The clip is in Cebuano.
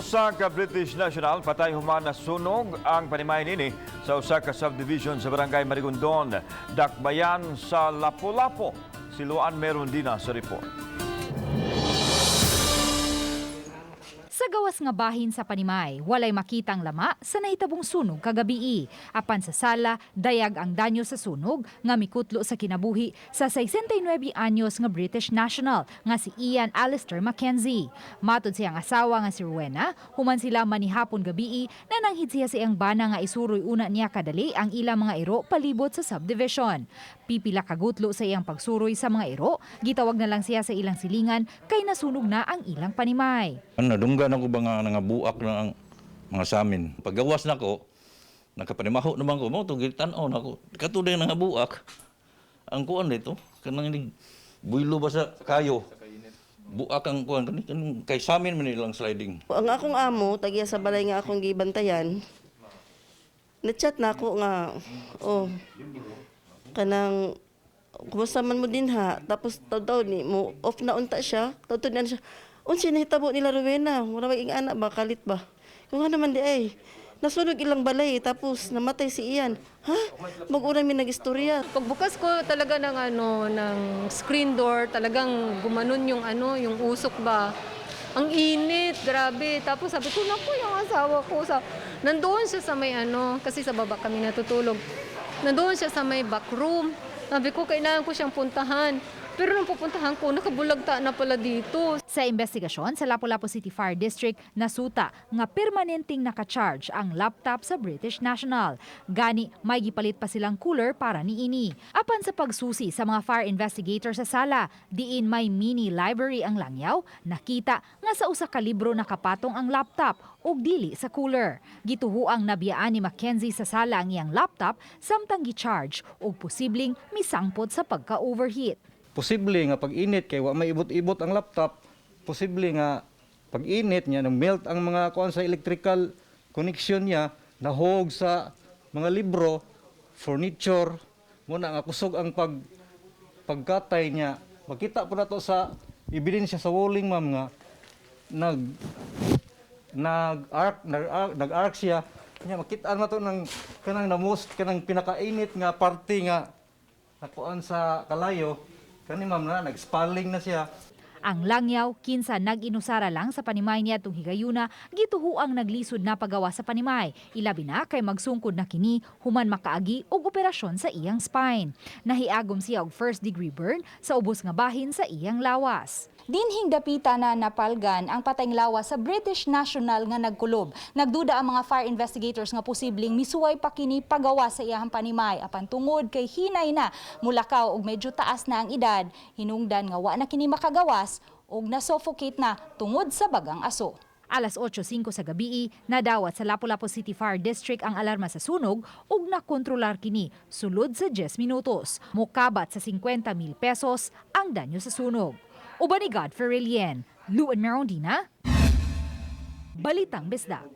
Usa ka British national patay human nasunog ang panimay nini sa usa ka subdivision sa Barangay Marigondon, Dakbayan sa Lapu-Lapu. Si Luan Merondina sa report. Sa gawas nga bahin sa panimay, walay makitang lama sa nahitabong sunog kagabii. Apan sa sala, dayag ang danyo sa sunog nga mikutlo sa kinabuhi sa 69 anyos nga British national nga si Ian Alistair Mackenzie. Matod siyang asawa nga si Rowena, human sila manihapon gabii na nanghid siya sa iyang bana nga isuroy una niya kadali ang ilang mga iro palibot sa subdivision. Pipila kagutlo sa iyang pagsuroy sa mga iro, gitawag na lang siya sa ilang silingan kay nasunog na ang ilang panimay. Ano, nadunggan ako ba nga nangabuak na ang mga samin. Paggawas nako, nakapanimaho naman ko mo, itong tan-aw nako. Kato na nangabuak. Ang kuan dito, kanang ini buylo ba sa kayo. Buak ang kuan kani kanang kay samin man ilang sliding. Ang akong amo, tagya sa balay nga akong gibantayan, na-chat na ako nga, oh, kanang, kumusta man mo din ha? Tapos taw ni mo, off na unta siya, taw na siya, unsa nahitabo nila Rowena, mura ba anak ba, kalit ba? Kung nga naman di ay, nasunog ilang balay, tapos namatay si Ian. Ha? Mag-una mi nag-istorya. Pagbukas ko talaga ng ano ng screen door, talagang gumanon yung ano, yung usok ba. Ang init, grabe. Tapos sabi ko, naku, yung asawa ko sa nandoon siya sa may ano, kasi sa baba kami natutulog. Nandoon siya sa may back room. Sabi ko, kailangan ko siyang puntahan. Pero nung pupuntahan ko, nakabulagta na pala dito. Sa investigasyon sa Lapu-Lapu City Fire District, nasuta nga permanenteng nakacharge ang laptop sa British National. Gani, may gipalit pa silang cooler para niini. Apan sa pagsusi sa mga fire investigator sa sala, diin may mini library ang langyaw, nakita nga sa usa ka libro nakapatong ang laptop ug dili sa cooler. Gituhuang nabiyaan ni Mackenzie sa sala ang iyang laptop samtang gi-charge ug posibleng misangpot sa pagka-overheat. Posible nga pag init kay wa may ibot-ibot ang laptop, posible nga pag init niya nang melt ang mga kuan sa electrical connection niya, nahog sa mga libro, furniture, muna nga kusog ang pagkatay niya. Makita po nato sa ebidensya sa walling, ma'am, nga nag nag-arc nag-arc siya niya. Makita na to ng kanang na most kanang pinakainit nga parte nga nakuan sa kalayo kani, ma'am, na nag-spalling na siya. Ang langyaw, kinsa nag-inusara lang sa panimay niya atong higayuna, gituhuang naglisod na pagawa sa panimay. Ilabi na kay magsungkod na kini human makaagi og operasyon sa iyang spine. Nahiagom siya og first degree burn sa ubos nga bahin sa iyang lawas. Dinhing dapita na napalgan ang patayng lawas sa British National nga nagkulob. Nagduda ang mga fire investigators nga posibleng misuway pa kini pagawa sa iyang panimay apan tungod kay hinay na mulakaw og medyo taas na ang edad, hinungdan nga wa na kini makagawas og na-suffocate na tungod sa bagang aso. Alas 8:05 sa gabii, nadawat sa Lapu-Lapu City Fire District ang alarma sa sunog ug nakontrolar kini sulod sa 10 minutos. Mokabat sa 50 mil pesos ang danyo sa sunog. Uban ni Godfrey Relien, Luan Merondina, Balitang Bisdak.